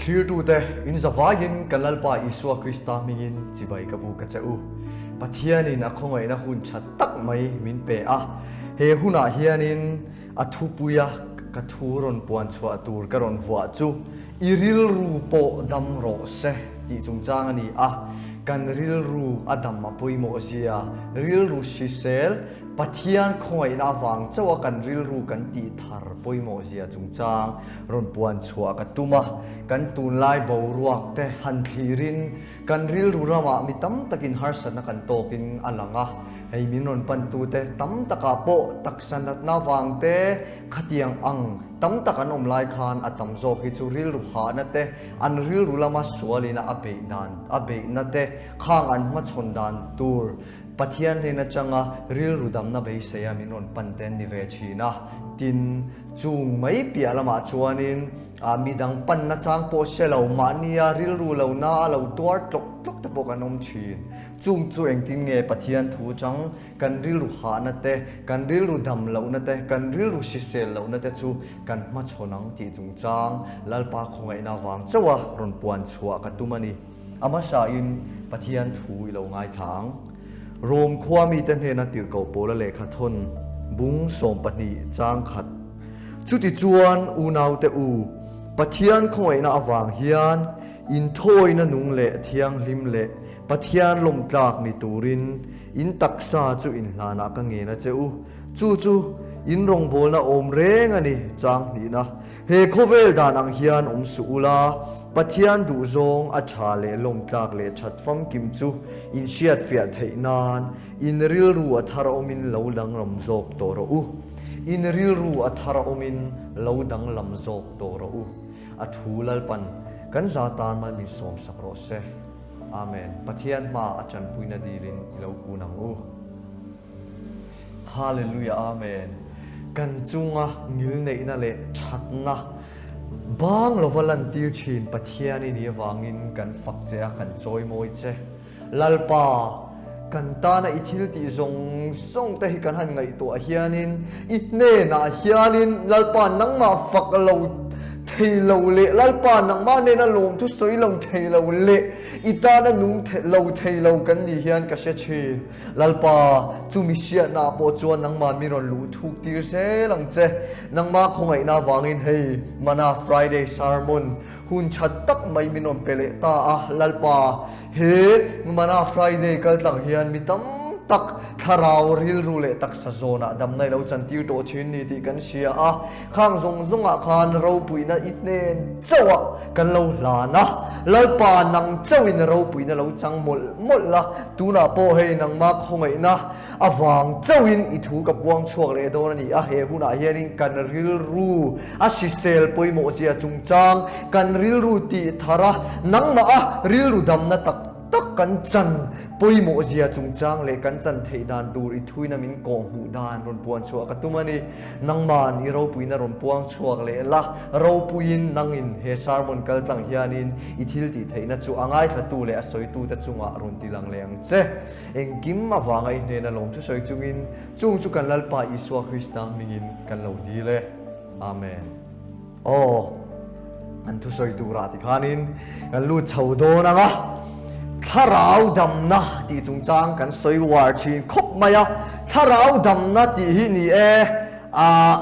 Thlirtute, in zavaiin kan Lalpa Isua Krista hmingin chibai ka buk a che u. Pathianin a khawngaihna hun tha tak mai min pe a, he hunah hianin a thupuia ka thu rawn puan chhuah tur ka rawn vuah chu I rilru pawh dam rawh se tih chungchang a ni a, kan rilru a dam a pawimawh zia, rilru hrisel, Pathian khawngaihna avang chauha kan rilru kan tih thar pawimawh zia chungchang rawn puan chhuah ka tum a, kan tunlai boruak te han thlirin kan rilru ramah mi tam takin harsatna kan tawkin a lang a, hei min rawn pantute tam takah pawh taksa natna avang te khatiang ang tam tak an awm lai khan a tam zawk hi chu rilru hahna te, an rilru lama sualina a beih dan a beihna te khang an hmachhawn dan tur Pathian hnen atanga rilru damna beiseia min rawn pan te an ni ve thin a, tin, chung mai piah lamah chuanin midang panna chang pawh hre lo, mahnia rilru lo na a lo tuar tlawk tlawk te pawh kan awm thin. Chung chu engtin nge Pathian thu chang kan rilru hahna te, kan rilru dam lohna te, kan rilru hrisel lohna te chu kan hmachhawn ang tih chungchang Lalpa khawngaihna avang chauha rawn puan chhuah ka tum a ni. A hmasain Pathian thu i lo ngaithla ang. Rom khua mite hnena tirhkoh pawla lehkha thawn bung 20 chang khat. Chutichuan unaute u, Pathian khawngaihna avang hian inthawina nung leh thianghlim leh Pathian lawmtlak ni turin in taksa chu inhlanah ka ngen a che u. Chu chu in rawngbawlna awm reng a ni, chang hnihna. He khawvel dan ang hian awm suh ula, Pathian duhzawng a tha leh lawmtlak leh that famkim chu in hriatfiah theih nan in rilru a thar awmin lo danglam zawk tawh rawh u. In rilru a thar awmin lo danglam zawk tawh rawh u. A thu Lalpan kan za tan mal min sawmsak rawh se. Amen. Pathian hma a tanpuina dilin i lo kun ang u. Hallelujah Amen. Kan chunga ngilneihna leh thatna bang lova lantir thin Pathian i nih avangin kan fak che a, kan chawimawi che. Lalpa, kan tana i thil tih zawng zawng te hi kan han ngaihtuah hianin i hnenah hianin Lalpa nangmah fak lo thei lo leh Lalpa nangmah nena lawmthu sawi lo thei lo leh i tana nung lo thei lo kan nih hian ka hre thin. Lalpa, chumi hriatnaah pawh chuan nangmah mi rawn luh thuk tir zel ang che. Nangmah khawngaihna avangin hei Mana Friday Sermon hun tha tak mai min rawn pe leh ta a. Lalpa, he Mana Friday kaltlang hian mi tam tak thlarau rilru leh taksa zawnah damna i lo chantir tawh thin ni tih kan hria a. Khang zawng zawngah khan ropuina i hnen chauh kan lo hlan a, Lalpa nang chauhin ropuina lo chang mawlh mawlh la, tunah pawh hei nangmah khawngaihna avang chauhin i thu ka puang chhuak leh dawn a ni a, he hunah hianin kan rilru a hrisel pawimawh zia chungchang kan rilru tih thar a, nangmah a rilru damna tak tak kan chan pawimawh zia chungchang leh kan chan theih dan tur i thuina min kawh hmuh dan rawn puan chhuah ka tum a ni. Nangman i ropuina rawn puang chhuak leh la, ropuiin nangin he sermon kal tlang hianin i thil tih theihna chu a ngaithlatu leh a sawitute chungah rawn ti lang leh ang che. Engkim avanga i hnena lawm thusawi chungin chung chu kan Lalpa Isua Krista hmingin kan lo dil e. Amen. Aw, an thusawi turah tikhanin kan lut chho dawn ang a, thlarau damna tih chungchang kan sawi uar thin khawp mai a, thlarau damna tih hi ni e, ah,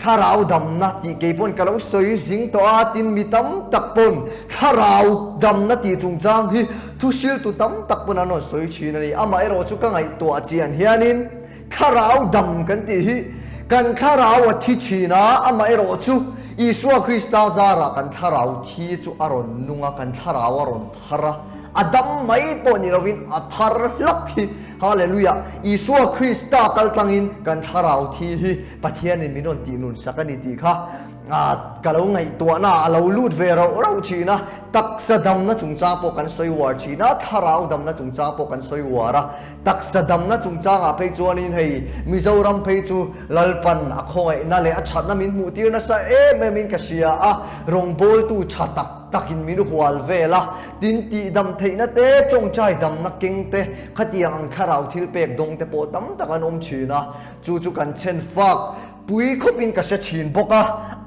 thlarau damna tih kei pawn ka lo sawi zing tawh a, tin mi tam tak pawn thlarau damna tih chungchang hi thu hriltu tam tak pawn an rawn sawi thin a ni. Amaherawh chu ka ngaihtuah chian hianin Thlarau dam kan tih hi kan thlarau a thi thin a, amaherawh chu Isua Krista zarah kan thlarau thi chu a rawn nung a, kan thlarau a rawn thar a, a dam mai pawh ni lovin a thar hlak hi. Hallelujah! Isua Krista kaltlangin kan thlarau thi hi Pathianin min rawn tihnun sak a ni tih kha Ka lo ngaihtuahna a lo lut ve rauh rauh thin a, taksa damna chungchang pawh kan sawi uar thin a, thlarau damna chungchang pawh kan sawi uar a. Taksa damna chungchangah phei chuanin hei Mizoram phei chu Lalpan a khawngaihna leh a thatna min hmuh tir nasa em em in ka hria a, rawngbawltu tha tak takin min hual vel a, tin tihdam theihna te, tawngtai damna keng te, khatiang ang thlarau thil pek dawng te pawh tam tak an awm thin a, chu chu kan chhen fak. Pui khawpin ka hre thin bawk a,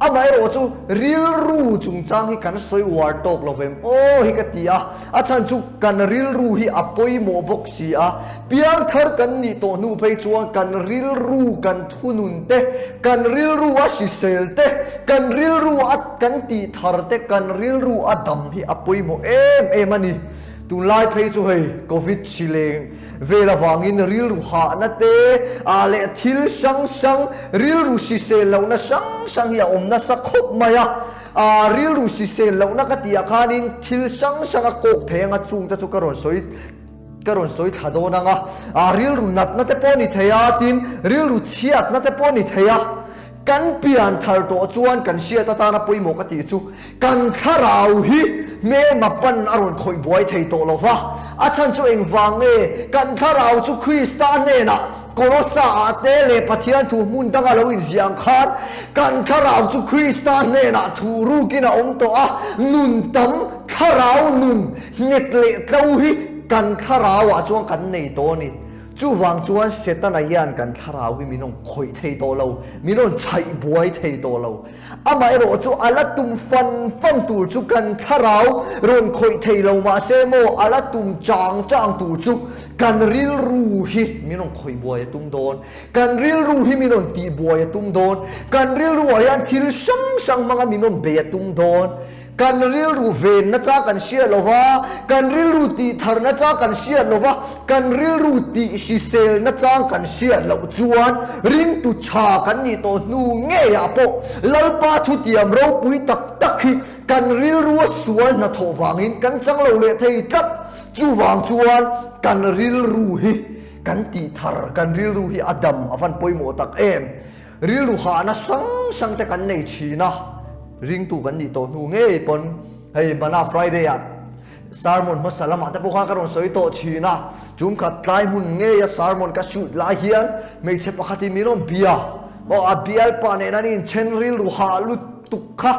amaherawh chu rilru chungchang hi kan sawi uar tawk lo vem aw hi ka ti a, a chhan chu kan rilru hi a pawimawh bawk si a, piangthar kan nih tawh hnu phei chuan kan rilru kan thunun te, kan rilru a hrisel te, kan rilru a kan tih thar te, kan rilru a dam hi a pawimawh em em a ni. Tunlai phei chu hei Covid hri leng Vel avangin rilru hahna te ah leh thil hrang hrang, rilru hrisel lohna hrang hrang hi a awm nasa khawp mai a. Ah rilru hrisel lohna ka tih ah khanin thil hrang hrang a kawk thei anga chungte chu ka rawn sawi ka rawn sawi thla dawn ang a. Ah rilru natna te pawh ni thei a, tin rilru chhiatna te pawh ni thei a. Kan pian thar tawh chuan kan hriat atana pawimawh ka tih chu Kan thlarau hi hmelma pan a rawn khawih buai thei tawh lo va, a chhan chu engvang nge? Kan thlarau chu Krista hnenah Kolosa-ah te leh Pathian thu hmun danga lo inziah ang khan, kan thlarau chu Krista hnenah thu rukin a awm tawh a, nun tam thlarau nun nghet leh tlo hi kan thlarauah chuan kan nei tawh a ni. Chuvang chuan Setana hian kan thlarau hi min rawn khawih thei tawh lo, min rawn chhaih buai thei tawh lo. Amaherawh chu a la tum fan fan tur chu kan thlarau rawn khawih thei lo mah se maw a la tum chang chang tur chu kan rilru hi min rawn khawih buai a tum dawn, kan rilru hi min rawn tih buai a tum dawn, kan rilruah hian thil hrang hrang hmanga min rawn bei a tum dawn. Kan rilru venna cha kan hriat lo va, kan rilru tih tharna cha kan hriat lo va, kan rilru tih hriselna chang kan hriat loh chuan ringtu tha kan nih tawh hnu ngeiah pawh Lalpa thutiam ropui tak tak hi kan rilrua sual hnathawh vangin kan chang lo leh thei tlat. Chuvang chuan kan rilru hi kan tih thar, kan rilru hi a dam a van pawimawh tak em? Rilru hahna hrang hrang te kan nei thin a, ringtu kan nih tawh hnu ngei pawn hei Mana Friday ah sermon hmasa lamah te pawh khan ka rawn sawi tawh thin a, chum khat tlai hmun ngei a sermon ka shoot lai hian hmeichhe pakhat in min rawn bia, aw a bialpa nen an inthen rilru hah lutuk kha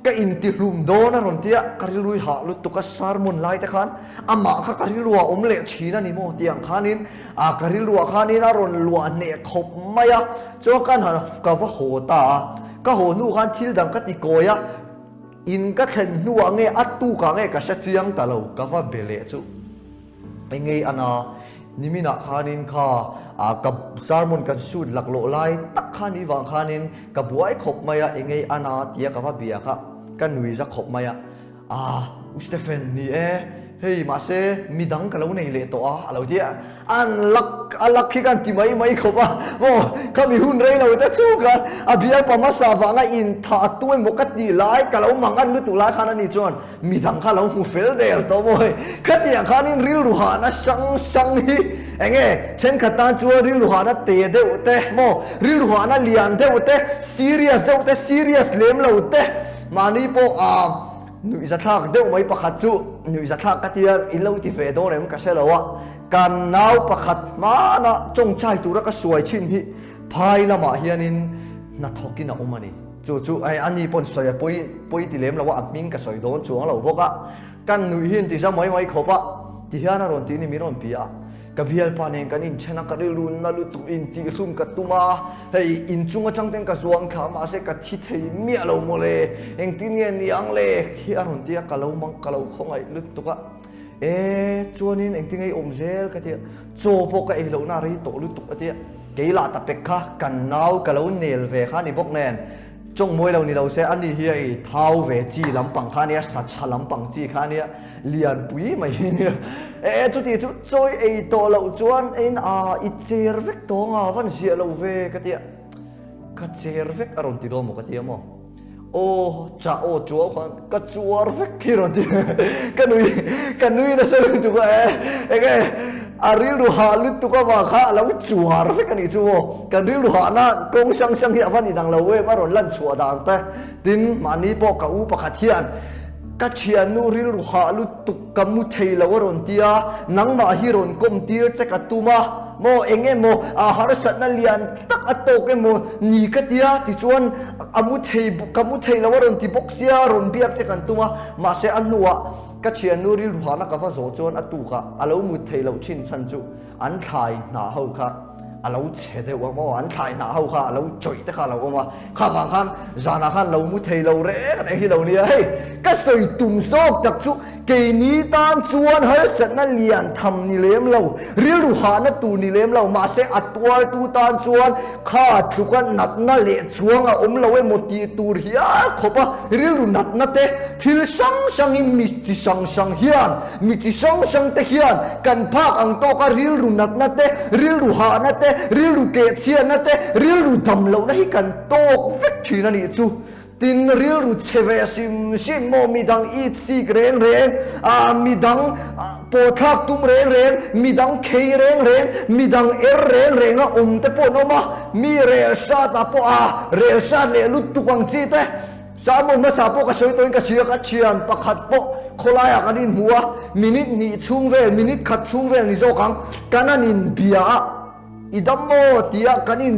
Ka intihlum dawn a rawn ti a, ka rilru i hah lutuk a, sermon lai te khan amah kha ka rilru ah awm leh thin a ni maw tih ang khanin ah ka rilru ah khanin a rawn luah hneh khawp mai a, chuan ka han ka va haw ta a, ka haw hnu khan thil dang ka ti kawi a, in ka thlen hnuah nge a tukah nge ka hre chiang ta lo, ka va be leh chu. Engei ana niminah khanin kha ka sermon kan shoot laklawh lai tak kha ni vang khanin ka buai khawp mai a, engei ana tia ka va bia kha ka nui za khawp mai a, ah U Stephen ni e, hei mahse midang ka lo nei leh tawh a a lo ti a, an lak a lak hi kan ti mai mai khawp a, maw khami hun rei lo te chu khan a bialpa hmasa vanga inthah a tum emaw ka tih lai ka lo mang an lutuk lai khan ani chuan Midang kha lo hmu fel der tawh maw hei. Khatiang khanin rilru hahna hrang hrang hi enge thenkhat tan chuan rilru hahna te deuh te maw, rilru hahna lian deuh te, serious deuh te, serious lem lo te, mahni pawh ah nuihzathlak deuh mai pakhat chu nuihzathlak ka tia in lo ti ve dawn em ka hre lo a, kan nau pakhat hmana tawngtai tura ka suai thin hi phai lamah hianin hnathawkin a awm a ni. Chu chu hei a ni pawn sawi a pawi pawi ti lem lo a, a hming ka sawi dawn chuang lo bawk a, kan nuih hi an ti za mai mai khawp a, ti hian a rawn tih ni min rawn pi a, ka bialpa nen kan inthen a, ka rilru na lutuk in tihhlum ka tum a, hei inchung atang ten ka zuang thla mahse ka thi thei miah lo mawle, engtin nge ni ang le hi a rawn ti a, ka lo mang ka lo khawngaih lutuk a, e chuanin engtin nge i awm zel ka ti a, chaw pawh ka ei lohna a rei tawh lutuk a ti a. Kei lah ta pek kha kan nau ka lo nel ve kha ni bawk nen, chawng mawi lo ni lo se a ni hi a ei thau ve chi lampang kha a nia, sa tha lampang chi kha a nia, lian pui mai hi nia. E chuti chu chawi ei tawh loh chuan ein a i cher vek tawng a, van ziah lo ve ka tia, ka cher vek a rawn ti dawn maw ka tia maw. Aw chah aw chuau khan ka chuar vek khi rawn ti ka nui ka nui nasa lutuk a e enge a rilru hah lutuk avang kha a lo chuar vek a nih chu maw kan rilru hahna kawng hrang hrang hi a va ni dang lo em a rawn lan chhuah dan te tin mahni pawh ka u pakhat hian ka thiannu rilru hah lutuk ka mu thei lo a rawn ti a nangmah hi rawn kawm tir che ka tum a maw eng emaw a harsatna lian tak a tawk emaw ni ka tia tichuan A mu thei ka mu thei lo a rawn ti bawk sia rawn biak che kan tum a, mahse a hnuah ka thiannu rilruhana ka va zawh chuan a tukah a lo mut thei loh thin chhan chu an thlai hnah ho kha a lo chhe deuh a maw, an thlai hnah ho kha a lo chawih te kha a lo awm a, kha vang khan zanah khan lo mu thei lo reng reng hi lo nia. Hei, ka sawi tum zawk tak chu keini tan chuan harsatna lian tham ni lem lo, rilru hahna tur ni lem lo, mahse a tuartu tan chuan kha tluka natna leh chuang a awm lo emaw tih tur hial khawp a, rilru natna te thil hrang hrangin mi chi hrang hrang hian Mi chi hrang hrang te hian kan phak ang tawka rilru natna te, rilru hahna te, rilru kehchhiatna te, rilru dam lohna hi kan tawk vek thin a nih chu. Tin, rilru chhe ve hrim hrim maw midang it sik reng reng, ah midang pawhthlak tum reng reng, midang khei reng reng, midang er reng reng a awm te pawh an awm a, mi rel hrat ah pawh ah rel hrat leh lutuk ang chi te, Sermon hmasa pawh ka sawi tawhin ka hria, ka thian pakhat pawh khawlaiah kan inhmu a, minute hnih chhung vel, minute khat chhung vel ni zawk ang, kan han inbia a, i dam maw tia kan in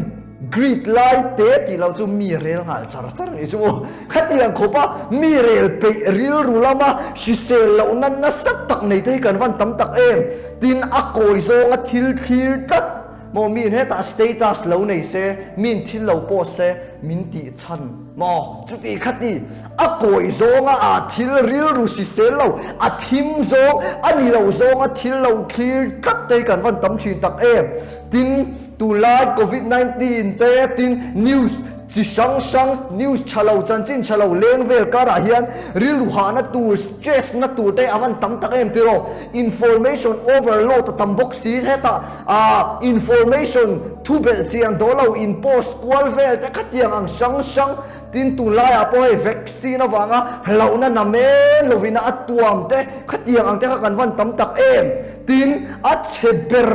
greet lai te tih loh chu mi rel nghal char char ni chu maw. Khatiang khawpa mi rel peih rilru lama hrisel lohna nasa tak nei te hi kan van tam tak em, tin a kawi zawnga thil thlir tlat maw, miin hetah status lo nei se, miin thil lo post se min tih chhan. Maw? Chuti khati a kawi zawnga a thil rilru hrisel lo, a thim zawng, a ni lo zawnga thil lo thlir tlat te hi kan van tam thin tak em? Tin, tunlai Covid 19 te tin news chi hrang hrang, news tha lo, chanchin tha lo leng vel karah hian rilru hahna tur, stress na tur te a van tam tak em tiraw? Information overload a tam bawk si, hetah ah information thu belh chian daw lo in post kual vel te khatiang ang hrang hrang tin tunlaiah pawh hei vaccine avanga hlauhna na men lovin a tuam te khatiang ang te kha kan van tam tak em tin a chhe ber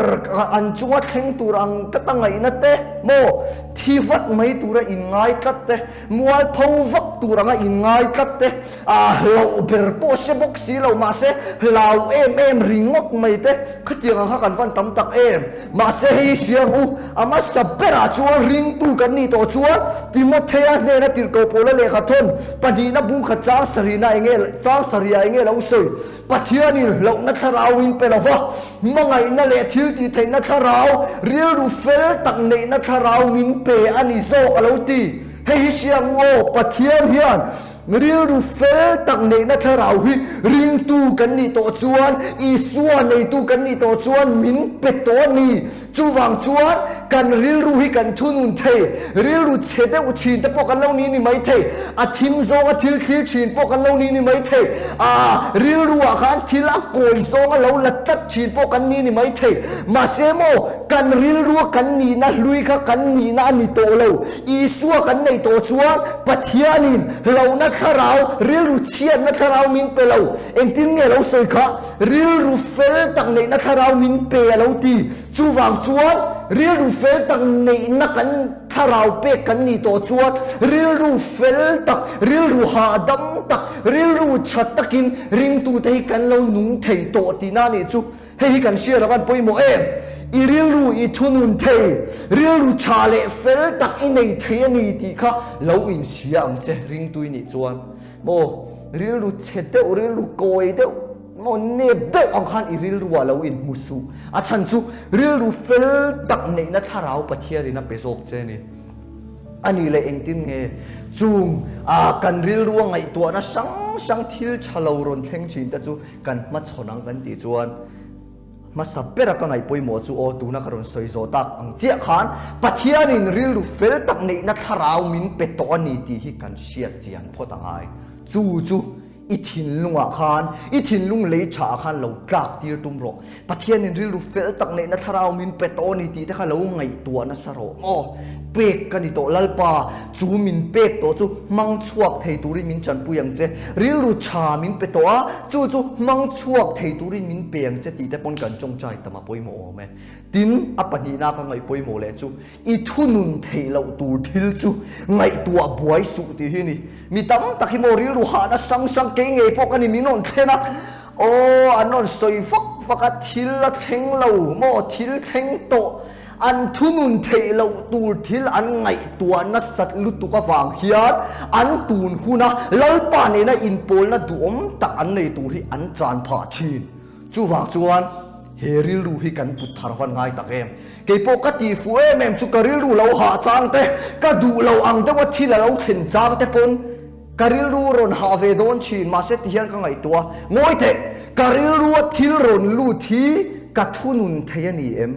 an chunga thleng tur ang tlat a ngaihna te maw thi vat mai tura inngai tlat te mualpho vak tur anga inngai tlat te A hlauh ber pawh hre bawk si lo, mahse hlau em em ringawt mai te khatiang ang kha kan van tam tak em. Mahse hei hi hria ang u, a hmasa berah chuan ringtu kan nih tawh chuan Timothea hnena tirhkoh pawla lehkha thawn pahnihna bungkhat chang sarihna enge chang sarihah enge lo sawi, Pathianin hlauhna thlarau in pe lova, hmangaihna leh thil tih theihna thlarau, rilru fel tak neihna thlarau min pe a ni zawk a lo ti. Hei hi hria ang u aw, Pathian hian Rilru fel tak neihna thlarau hi ringtu kan nih tawh chuan, Isua neitu kan nih tawh chuan min pe tawh a ni. Chuvang chuan kan rilru hi kan thunun thei. Rilru chhe deuh thin te pawh kan lo ni ni mai thei. A thim zawnga thil thlir thin pawh kan lo ni ni mai thei. Aa, rilruah khan thil a kawi zawnga lo la tlat thin pawh kan ni ni mai thei. Mahse maw, kan rilrua kan nihna hlui kha kan nihna a ni tawh lo. Isua kan neih tawh chuan Pathianin hlauhna thlarau, rilru chhiatna thlarau min pe lo. Engtin nge lo sawi kha? Rilru fel tak neihna thlarau min pe a lo ti. Chuvang chuan rilru fel tak neihna kan thlarau pek kan nih tawh chuan rilru fel tak, rilru hahdam tak, rilru tha takin ringtute hi kan lo nung thei tawh tihna a nih chu. Hei hi kan hria lo an pawimawh em? I rilru i thunun thei, rilru tha leh fel tak i nei thei a ni tih kha lo inhria ang che ringtui nih chuan maw rilru chhe deuh, rilru kawi deuh maw nep deuh ang khan i rilruah lo inhmu suh. A chhan chu rilru fel tak neihna thlarau Pathianin a pe zawk che a ni. A nih leh engtin nge chung ah kan rilrua ngaihtuahna hrang hrang thil tha lo rawn thleng thin te chu Kan hmachhawn ang kan tih chuan hmasa bera ka ngaih pawimawh chu aw tuna ka rawn sawi zawh tak ang chiah khan Pathianin rilru fel tak neihna thlarau min pe tawh a ni tih hi kan hriat chian phawt a ngai. Chu chu i thinlungah khan, i thinlung lei thaah khan lo tlak tir tum rawh. Pathianin rilru fel tak neihna thlarau min pe tawh a ni tih te kha lo ngaihtuah nasa rawh maw? Pek ka ni tawh Lalpa, chu min pek tawh chu hmang chhuak thei turin min tanpui ang che. Rilru tha min pe tawh a, chu chu hmang chhuak thei turin min pe ang che tih te pawn kan tawngtai tam a pawimawh awm e. Tin, a pahnihna ka ngaih pawimawh leh chu I thunun theih loh tur thil chu ngaihtuah buai suh tih hi ni. Mi tam tak hi maw rilru hahna hrang hrang kei ngei pawh ka ni min rawn thlen a, aw an rawn sawi vak vak a, thil a thleng lo maw thil thleng tawh an thunun theih loh tur thil an ngaihtuah nasat lutuk avang hian an tun huna Lalpa nena inpawlna duhawm tak an nei tur hi an chan phah thin. Chuvang chuan. He rilru hi kan put thar van ngai tak em? Kei pawh ka tih fuh em em chu ka rilru lo hah chang te, ka duh lo ang deuha thil a lo thlen chang te pawn ka rilru rawn hah ve dawn thin. Mahse tihian ka ngaihtuah a, Ngawi teh, ka rilrua thil rawn lut hi ka thunun thei a ni em?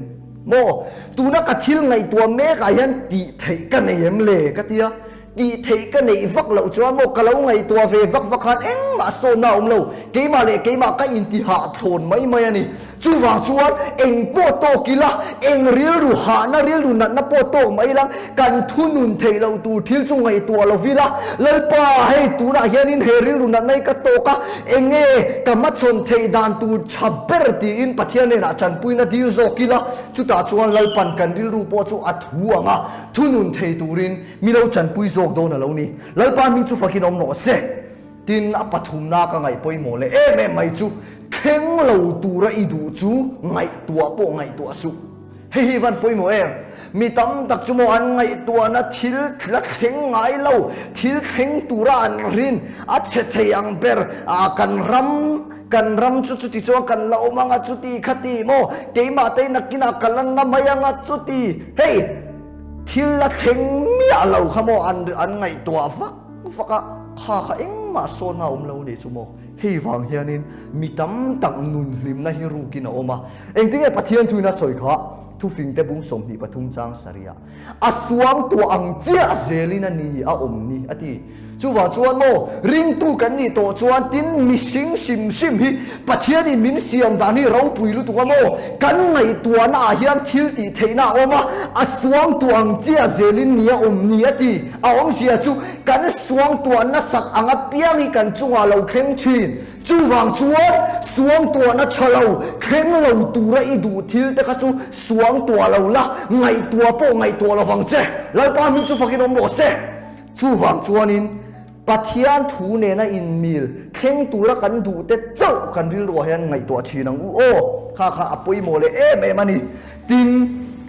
Maw? Tuna ka thil ngaihtuah mekah hian tih theih ka nei em le? ka ti a. Tih theih ka neih vak loh chuan maw ka lo ngaihtuah ve vak vak khan engmah sawnna a awm lo, keimah leh keimah ka intihah thlawn mai mai a ni. Chuvang chuan eng pawh tawk ila, eng rilru hahna rilru natna pawh tawk mai ila, kan thunun theih loh tur thil chu ngaihtuah lo ila, Lalpa hei tunah hianin he rilru natna hi ka tawk a, eng nge ka hmachhawn theih dan tur tha ber tiin Pathian hnenah tanpuina dil zawk ila, chutah chuan Lalpan kan rilru pawh chu a thu ang a, thunun thei turin Mi lo chanpui zawk dawn a lo ni. Lalpa hming chu fakin awm rawh se. Tin, a pathumna ka ngaih pawimawh leh em em mai chu thleng lo tura i duh chu ngaihtuah pawh ngaihtuah suh. Hei hi van pawimawh em? Mi tam tak chu maw an ngaihtuahna thil la thleng ngai lo, thil thleng tura an rin a chhe thei ang ber a kan ram kan ram chu chuti chuan kan la awm ang a chuti khati maw keimah te nakinah ka la na mai ang a chuti hei Thil la thleng miah lo kha maw an an ngaihtuah vak vak a, kha kha engmah sawnna a awm lo nih chu maw. Hei vang hianin mi tam tak nun hlimna hi rukin a awm a. Engtinge Pathian chuin a sawi kha? Thufingte bung 23 chang sarih ah a suang tuah ang chiah zelin a ni a awm ni a ti. Chuvang chuan maw, ringtu kan nih tawh chuan tin mihring hrim hrim hi Pathianin min siam dan hi ropui lutuk a maw? Kan ngaihtuahna ah hian thil tih theihna a awm a, a suangtuah ang chiah zelin ni a awm ni a ti. A awmzia chu kan suangtuah nasat ang apiang hi kan chungah lo thleng thin. Chuvang chuan suangtuahna tha lo, thleng lo tura i duh thil te kha chu suangtuah lo la, ngaihtuah pawh ngaihtuah lovang che. Lalpa hming chu fakin awm rawh se. Chuvang chuanin Pathian thu nena inmil thleng tura kan duhte chauh kan rilruah hian ngaihtuah thin ang u aw, kha kha a pawimawh leh em em a ni. Tin,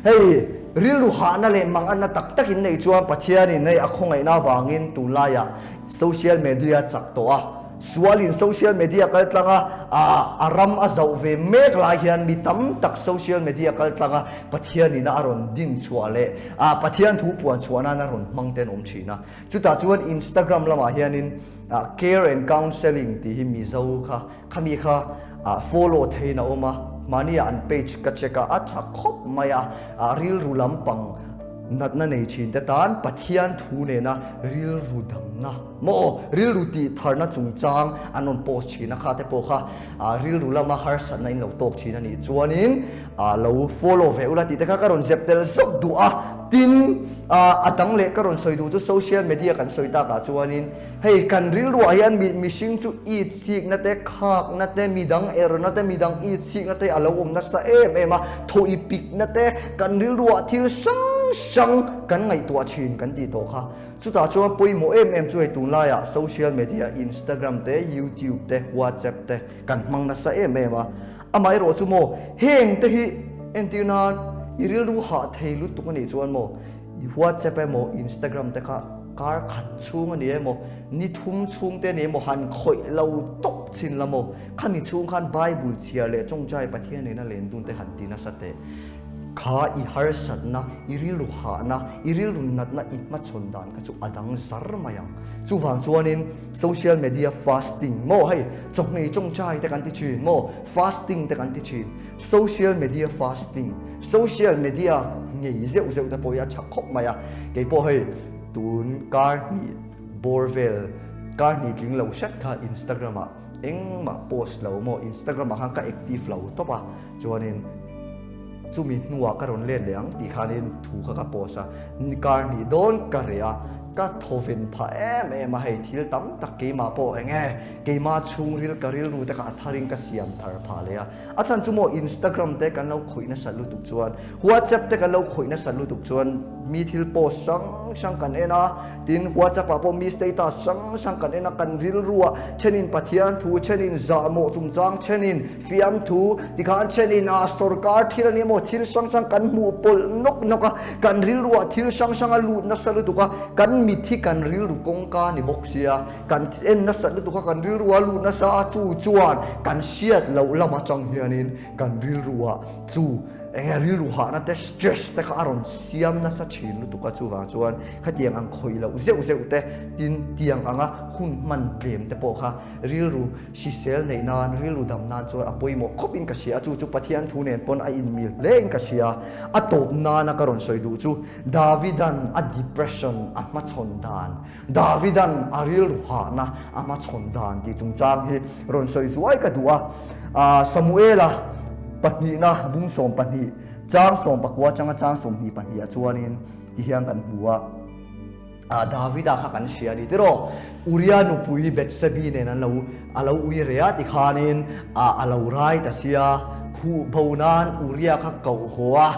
hei rilru hahna leh manganna tak tak in neih chuan Pathianin hei a khawngaihna avangin tunlaiah social media chak tawh a, Sualin social media kal tlanga a ram a zauh ve mek lai hian mi tam tak social media kal tlanga Pathianina a rawn din chhuah leh Pathian thu puan chhuah nan a rawn hmang te an awm thin a. Chutah chuan Instagram lamah hianin Care and Counselling tih hi Mizo kha khami kha follow theiin a awm a, mahnia an page ka check a, a tha khawp mai a, rilru lampang natna nei thin te tan Pathian thu nena rilru damna Maw rilru tih tharna chungchang an rawn post thin a, kha te pawh kha rilru lama harsatna in lo tawk thin a nih chuanin lo follow ve ula tih te kha ka rawn zep tel zawk duh a. Tin, a dang leh ka rawn sawi duh chu social media kan sawi takah chuanin hei kan rilruah hian mihring chu it sikna te, khakna te, midang erna te, midang it sikna te a lo awm nasa em em a, thawh pikna te, kan rilruah thil hrang hrang kan ngaihtuah thin kan tih tawh kha. Chutah chuan pawimawh em em chu hei tunlaiah social media Instagram te, YouTube te, WhatsApp te kan hmang nasa em em a. Amaherawh chu maw heng te hi entir nan i rilru hah thei lutuk a nih chuan maw i WhatsApp emaw Instagram te kha kar khat chhung a ni emaw ni thum chhung te a ni emaw han khawih lo tawp chin la maw khami chhung khan Bible chhiar leh tawngtai Pathian nena len dun te han ti nasa teh. Kha i harsatna, i rilru hahna, i rilru natna i hmachhawn dan kha chu a dang zar mai ang. Chuvang chuanin social media fasting maw hei chawhmei tawngtai te kan ti thin maw, fasting te kan ti thin. Social media fasting, social media ngei zeuh zeuh te pawh hi a tha khawp mai a. Kei pawh hei tun kar hnih bawr vel, kar hnih tling lo hret kha Instagram ah engmah post lo maw, Instagram ah khan ka active lo tawp a. Chuanin chumi hnuah ka rawn let leh ang tih khanin thu kha ka post a, kar hnih dawn ka reh a, ka thawven phah em em a, hei thil tam tak keimah pawh eng nge keimah chhungril ka rilru te kha a tharin ka siam thar phah leh a, a chhan chu maw Instagram te kan lo khawih nasat lutuk chuan WhatsApp te kan lo khawih nasat lutuk chuan mi thil post hrang hrang kan en a, tin WhatsApp ah pawh mi status hrang hrang kan en a, kan rilruah thenin Pathian thu thenin zahmawh chungchang thenin Fiamthu tikhan thenin a sorkar thil a ni emaw thil hrang hrang kan hmuh pawlh nawk nawk a, kan rilruah thil hrang hrang a lut nasa lutuk a, kan. Kan mit hi kan rilru kawngka ni bawk sia, kan en nasat lutuk a, kan rilru a lut nasa a, chu chuan kan hriat loh lam atang hianin kan rilru ah chu eng nge rilru hahna te stress te kha a rawn siam nasa thin lutuk a, chuvang chuan khatiang ang khawih loh zeuh zeuh te tin tiang anga hun hman tlem te pawh kha rilru hrisel neih nan rilru dam nan chuan a pawimawh khawp in ka hria a, chu chu Pathian thu nen pawn a inmil hle in ka hria. A tawp nana ka rawn sawi duh chu Davidan a depression a hmachhawn dan Davidan a rilru hahna a hmachhawn dan tih chungchang hi rawn sawi zuai ka duh a. Samuela pahnihna bung 12, chang 19 atanga chang 22 ah chuanin ti hian kan hmu a. Davida kha kan hria a ni tiraw? Uria nupui Bethsebi nen an lo a lo ui reh a tikhanin a lo rai ta sia. Khuh bo nan Uria kha koh haw a.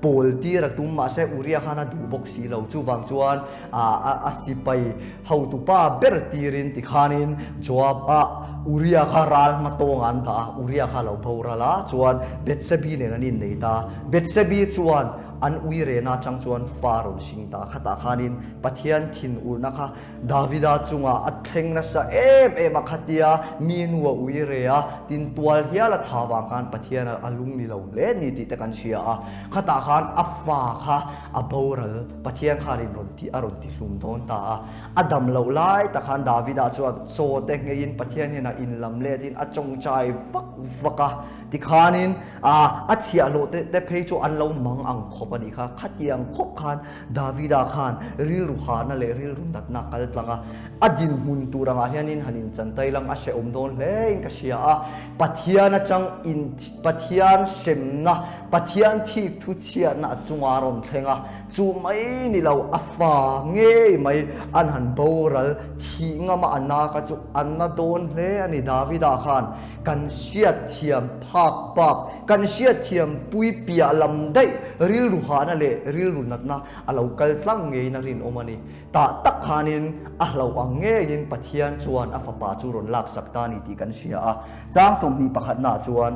Pawl tir a tum mahse Uria khan a duh bawk si lo. Chuvang chuan a sipai hotupa ber tirin tikhanin Joab a Uria kha ral hma tawngah an dah a, Uria kha a lo boral a, chuan Bethsebi nen an innei ta. Bethsebi chuan an uirena atang chuan fa a rawn hring ta. Khatah khanin Pathian thinurna kha Davida chungah a thleng nasa em em a, khatia mi nu a ui re a, tin tual hial a tha vang khan Pathian a lung ni lo hle ni tih te kan hria a, khatah khan a fa kha a boral, Pathian khan in rawn ti a rawn ti hlum dawn ta a, a dam loh lai tak khan Davida chuan chaw te ngeiin Pathian hnenah in lam let in a tawngtai vak vak a, tikhanin a chhiahhlawh te phei chu an lo mang ang khawp a nih kha, khatiang khawp khan Davida khan rilru hahna leh rilru natna kal tlang a, a dinhmun tur angah hianin han inchantai lang a hrehawm dawn hlein ka hria a. Pathian atang in Pathian hremna, Pathian thik thu chhiatna a chunga a rawn thleng a, chu mai ni lo a fa ngei mai an han boral thih ngama a na kha chu a na dawn hle a ni. Davida khan kan hriatthiam phak bak, kan hriatthiam pui piah lam daih rilru hahna leh rilru natna a lo kal tlang ngeiin a rinawm a ni. Tah tak khanin a hlauh ang ngeiin Pathian chuan a fapa chu rawn laksak ta a ni tih kan hria a. Chang 20 pakhatnaah chuan,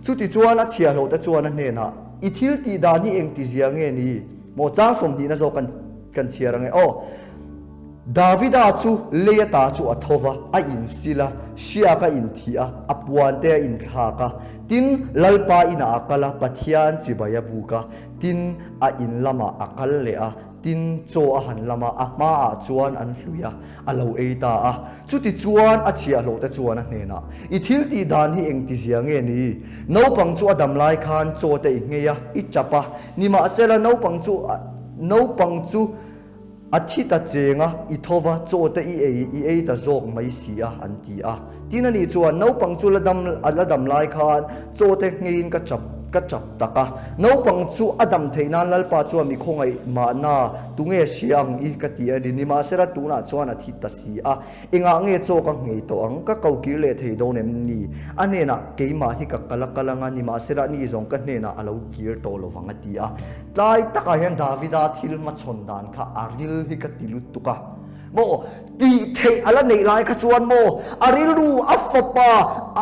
Chuti chuan a chhiahhlawhte chuan a hnenah, I thil tih dan hi engtizia nge ni? Maw chang 20 na zawk kan chhiar ang e aw. Davida chu lei ata chu a tho va, a insil a, hriak a inthih a, a puante a inthlak a. Tin, Lalpa inah a kal a, Pathian chibai a buk a. Tin, a in lamah a kal leh a, tin, chaw a han lam a, a hmaah chuan an hlui a, a lo ei ta a. Chutichuan a chhiahhlawhte chuan a hnenah, I thil tih dan hi engtizia nge ni? Naupang chu a dam lai khan chaw te i nghei a, i tap a, nimahsela naupang chu naupang chu A thi ta cheng a, i tho va, chaw te i ei, i ei ta zawk mai si a, an ti a. Tin ani chuan, Naupang chu la dam, a la dam lai khan chaw te ngeiin ka chap, ka chap tak a. Naupang chu a dam theih nan Lalpa chuan mi khawngaih mahna, tunge hria ang i ka ti a ni. Nimahsela tunah chuan a thi ta si a, engah nge chaw ka nghei tawh ang, ka ko kir leh thei dawn em ni? A hnenah, Keimah hi ka kal a kal ang a, nimahsela ani zawng ka hnenah a lo kir tawh lo vang a ti a. Tlai takah hian Davida thil hmachhawn dan kha a ril hi ka ti lutuk a, maw tih theih a la neih lai kha chuan maw a rilru a fapa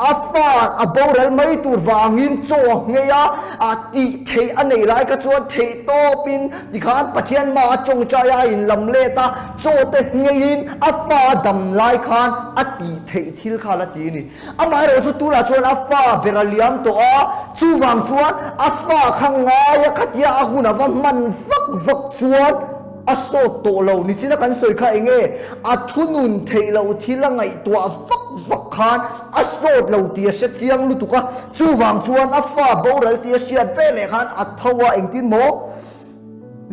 a fa a boral mai tur vangin chaw a nghei a, a tih theih a neih lai kha chuan theih tawpin tikhan Pathian hma a tawngtai a a inlam let a, chaw te ngheiin a fa a dam lai khan a tih theih thil kha a la ti a ni. Amaherawh chu tunah chuan a fa ber a liam tawh a, chuvang chuan a fa kha ngai a khatia a hun a va hman vak vak chuan a sawt tawh lo. Nichina kan sawi kha eng nge a thunun theih loh thil a ngaihtuah vak vak khan a sawt lo tih a hre chiang lutuk a, chuvang chuan a fa boral tih a hriat veleh khan a tho a, engtin maw?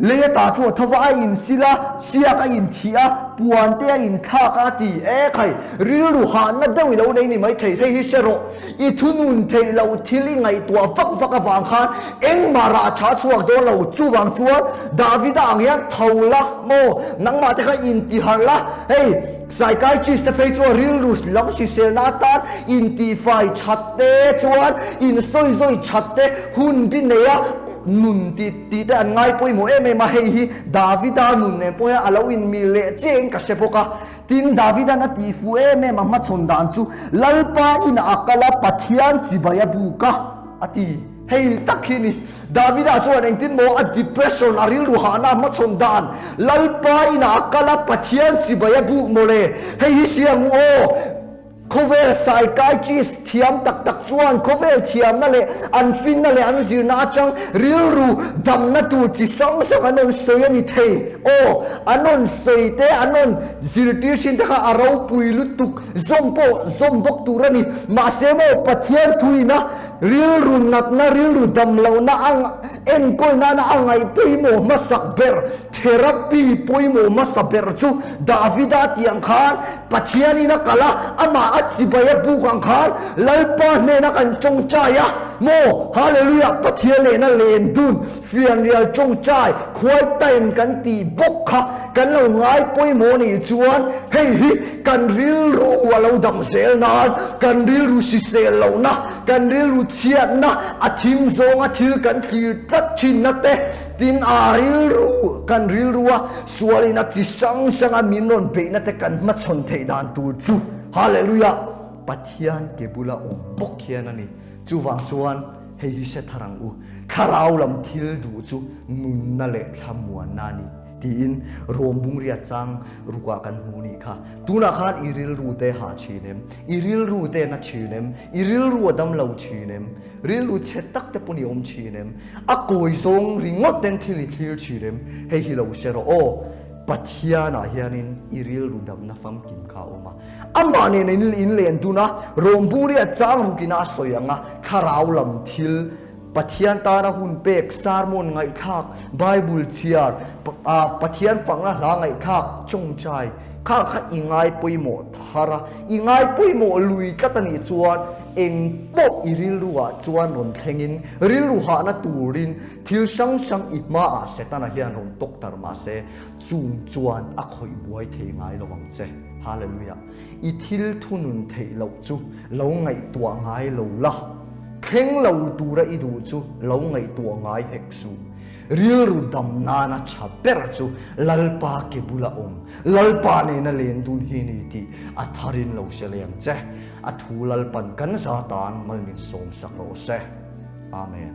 Lei ata chu a tho va, a insil a, hriak a inthih a, puan te a inthlak a, a ti. E khai, rilru hahna deuh i lo nei ni maithei, hei hi hre rawh, i thunun theih loh thil i ngaihtuah vak vak avang khan engmah rah tha chhuak dawn lo, chuvang chuan Davida ang hian tho la maw, nangmah te kha intiharh la, hei psychiatrist te phei chuan rilru lam hriselna atan intihfai that te chuan insawizawi that te hun bi nei a, Nun tih tih te an ngai pawimawh em em a, hei hi Davida nun nen pawh hian a lo inmil leh chiahin ka hre bawk a. Tin, Davida'n a tih fuh em em a hmachhawn dan chu, Lalpa inah a kal a, Pathian chibai a buk a, a ti. Hei tak hi ni. Davida chuan engtin maw a depression, a rilru hahna a hmachhawn dan, Lalpa inah a kal a, Pathian chibai a buk mawle. Hei hi hria ang u aw. Khawvel psychiatrist thiam tak tak chuan khawvel thiamna leh an finna leh an zirna atang rilru damna tur chi hrang hrang an rawn sawi a ni thei. Aw, an rawn sawi te, an rawn zirtir thin te kha a ropui lutuk zawm pawh zawm bawk tur a ni. Mahse maw Pathian thuina Rilru natna, rilru damlohna a enkawl nana a ngaih pawimawh hmasak ber, therapy pawimawh hmasa ber chu Davida tih ang khan Pathianin a kal a, amah a chibai a buk ang khan Lalpa hnena kan tawngtai a maw? Hallelujah! Pathian nena len dun, fianrial tawngtai, quiet time kan tih bawk kha kan lo ngai pawimawh nih chuan hei hi kan rilru a lo dam zel nan, kan rilru hrisel lohna, Kan rilru chhiatna a thim zawnga thil kan thlir tlat thinna te, tin a rilru kan rilrua sualin a chi hrang hranga min rawn beihna te kan hmachhawn theih dan tur chu Hallelujah! Pathian ke bula awm bawk hian a ni. Chuvang chuan hei hi hre thar ang u, thlarau lam thil duh chu nunna leh thlamuanna a ni. Tiin Rom bungria chang rukah kan hmu nih kha. Tunah khan i rilru te hah thin em? I rilru te na thin em? I rilru a dam lo thin em? Rilru chhe tak te pawn i awm thin em? A kawi zawng ringawt ten thil i thlir thin em? Hei hi lo hre rawh aw. Pathianah hianin i rilru damna famkim kha a awm a. Amah nen in in len dun a, Rom bungria chang rukin a sawi ang a, thlarau lam thil, Pathian tana hun pek, sermon ngaihthlak, Bible chhiar, Pathian fakna hla ngaihthlak, tawngtai kha kha i ngai pawimawh thar a, i ngai pawimawh lui tlat a nih chuan eng pawh i rilruah chuan rawn thlengin rilru hahna turin thil hrang hrang i hmaah Setana hian rawn tawk tar mahse chung chuan a khawih buai thei ngai lo ang che. Hallelujah! I thil thunun theih loh chu lo ngaihtuah ngai lo la, thleng lo tura i duh chu lo ngaihtuah ngai hek suh. Rilru dam nana tha ber chu Lalpa ke bula awm, Lalpa nena len dun hi ni tih a tharin lo hre leng che. A thu Lalpan kan za tan mal min sawmsak rawh se. Amen.